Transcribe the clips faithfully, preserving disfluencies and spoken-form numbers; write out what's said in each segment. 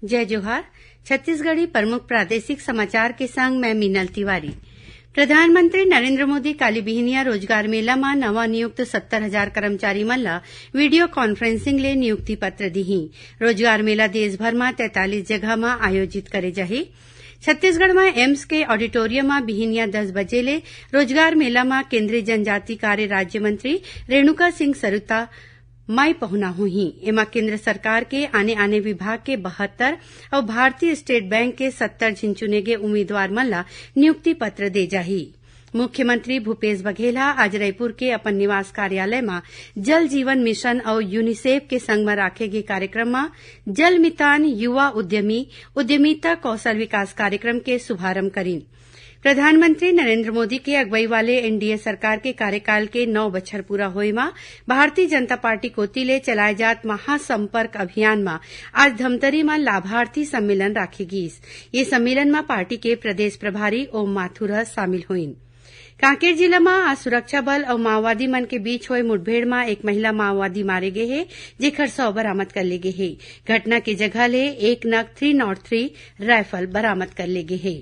जय जोहार। छत्तीसगढ़ी प्रमुख प्रादेशिक समाचार के संग मैं मीनल तिवारी। प्रधानमंत्री नरेंद्र मोदी काली बिहनिया रोजगार मेला म नवा नियुक्त सत्तर हजार कर्मचारी मन ल वीडियो कॉन्फ्रेंसिंग ले नियुक्ति पत्र दिही। रोजगार मेला देश भर म तैंतालीस जगह म आयोजित करे जाही। छत्तीसगढ़ म एम्स के ऑडिटोरियम म बिहनिया दस बजे ले रोजगार मेला म केंद्रीय जनजाति कार्य राज्य मंत्री रेणुका सिंह सरुता माई पहुना होही। एमा केंद्र सरकार के आने-आने विभाग के बहत्तर अउ भारतीय स्टेट बैंक के सत्तर झिन चुने गे उम्मीदवार मन ला नियुक्ति पत्र दे जाही। मुख्यमंत्री भूपेश बघेल ह आज रईपुर के अपन निवास कार्यालय म जल जीवन मिशन अउ यूनिसेफ के संग म राखे गे कार्यक्रम म जल मितान युवा उद्यमी उद्यमिता कौशल विकास कार्यक्रम के शुभारंभ करिन। प्रधानमंत्री नरेंद्र मोदी के अगुवई वाले एनडीए सरकार के कार्यकाल के नौ बछर पूरा होए म भारतीय जनता पार्टी कोति ले चलाए जात महासंपर्क अभियान म आज धमतरी म लाभार्थी सम्मेलन राखे गीस। ये सम्मेलन म पार्टी के प्रदेश प्रभारी ओम माथुर ह शामिल होइन। कांकेर जिला म आज सुरक्षा बल अउ माओवादी मन के बीच होए मुठभेड़ म एक महिला माओवादी मारे गे हे, जेकर शव बरामद कर ले गे हे। घटना के जगह ले एक नग थ्री नॉट थ्री राइफल बरामद कर ले गे हे।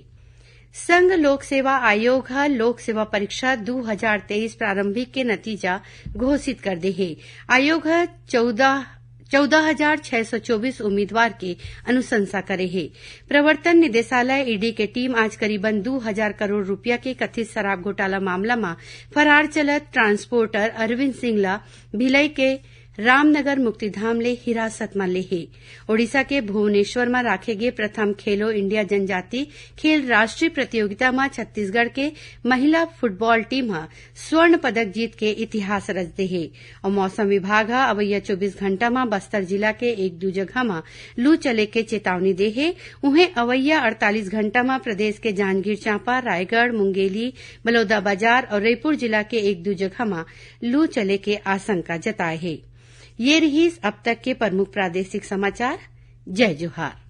संघ लोक सेवा आयोग ह लोक सेवा परीक्षा दू हजार तेईस प्रारंभिक के नतीजा घोषित कर दे हे। आयोग ह चौदह, चौदह हजार छह सौ चौबीस उम्मीदवार के अनुशंसा करे हे। प्रवर्तन निदेशालय, ईडी, के टीम आज करीबन दू हजार करोड़ रुपया के कथित शराब घोटाला मामला म फरार चलत ट्रांसपोर्टर अरविंद सिंह ला भिलाई के रामनगर मुक्तिधाम ले हिरासत म ले हे। ओडिशा के भुवनेश्वर म राखे गे प्रथम खेलो इंडिया जनजाति खेल राष्ट्रीय प्रतियोगिता म छत्तीसगढ़ के महिला फुटबॉल टीम ह स्वर्ण पदक जीत के इतिहास रच दे हे। अउ मौसम विभाग ह अवइया चौबीस घंटा म बस्तर जिला के एक दू जगह म लू चले के चेतावनी दे हे। उहें, अवइया अड़तालीस घंटा म प्रदेश के जांजगीर चांपा, रायगढ़, मुंगेली, बलौदाबाजार अउ रईपुर जिला के एक दू जगह म लू चले के आशंका जताए हे। ये रिहिस अब तक के प्रमुख प्रादेशिक समाचार। जय जोहार।